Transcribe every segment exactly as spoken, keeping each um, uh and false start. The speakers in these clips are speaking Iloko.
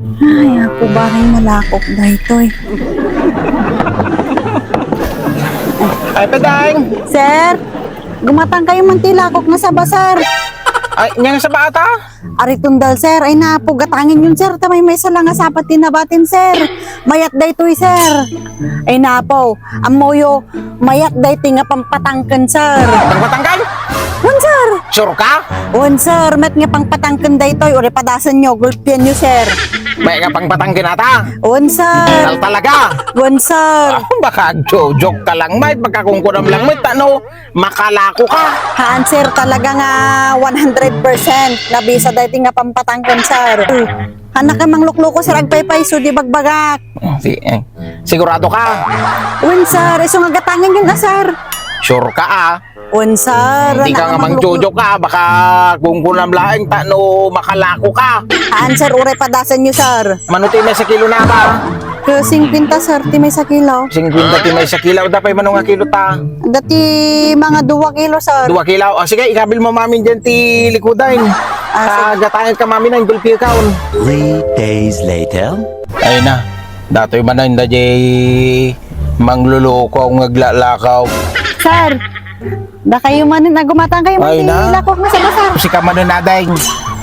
Ay, ako barang malakok daytoy. Ay, Pedang! Sir, gumatang kayo man ti lakok nga saba, sir. Ay, nya nga saba ata? Ari tundal, sir. Ay, napo, gatangen yun, sir. Ta maymaysa lang nga sapat ti nabatin, sir. Mayat daytoy, sir. Ay, napo. Ammoyo, mayat daytoy nga pampatangken, sir. Pampatangken? Wen, sir. Sure ka? Wen, sir. Met nga pampatangken daytoy. Uray padasen nyo, gulpian nyo, sir. Mayat nga pampatangken ata? Wen, sir. Tal-, talaga? Wen, sir. Ah, baka joke ka lang, mate. Baka kungkunam lang, mate. Ano? Makalako ka. Haan, sir, talaga nga one hundred percent. Nabisa daytoy nga pampatangken, sir. Haan ka manglukloko, sir, agpaypay, so di bagbagak. Oh, si-, eh, sigurado ka? Wen, sir, isu nga gatangen yun, ah, sir. Sure ka, ah? Wen, sir. Hindi ka nga mangjojoke ka, baka kungkunam laeng ta no makalako ka. Haan, sir, uray padasen nyo, sir. Mano ti maysa kilo na ba? Ke singkwenta, sir, ti maysa kilo. Singkwenta ti maysa kilo. Dapay mano nga kilo ta? Dati mga dua kilo, sir. Dua kilo. O, sige, ikabil mo mamin dyan ti likudan. Ah, sige. Gatangen ka mamin ang gulpi account. Three days later. Ay na, datoy man ang da jay mangluluko nga aglalakaw. Sir, dakayo manen, agumatang kayo man ti lakok nga saba, sir. Sika manen, Adeng.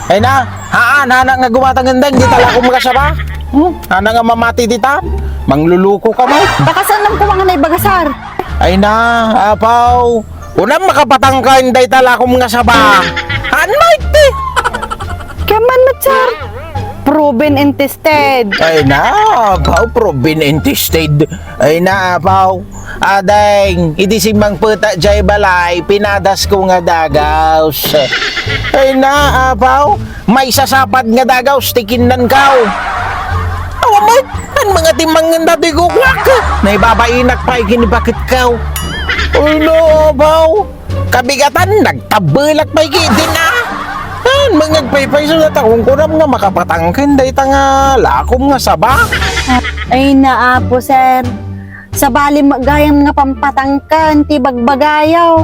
Ay na, haan, haan nga gumatang, Adeng, di ta lakok nga saba. Hmm? Haan nga mamati dita. Mangluluko ka mo. Baka saan lang ko mga naibaga, sir? Ay na, apaw. Unam makapatangken dayta lakom nga saba. Haan, Mike, ti. Kaman met, sir. Proven and tested. Ay na, apaw, proven and tested. Ay na, apaw. Adeng, idi simmangpeta jay balay, pinadas ko nga dagaws. Ay na, apaw, maysa sapat nga dagaws, ti kinnan kaw. Awa met, an mga timmangen dati guguak. Naibabainak pay kinibaket kaw. Ay na, apaw. Kabigatan, nagtabelak pay ki din, ah. An, mga agpaypay, so, natakong kunam nga makapatangken, dayta nga lakom nga saba. Ay na, apo, sir. Sabali met gayam nga pampatangken ti bagbagayo.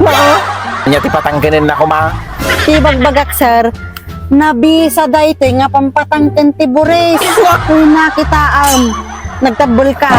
Ania ti patangkenen na kuma? Ti bagbagak, sir, nabisa daytoy nga pampatangken ti buris. Uy, nakitaam. Nagtabbel ka.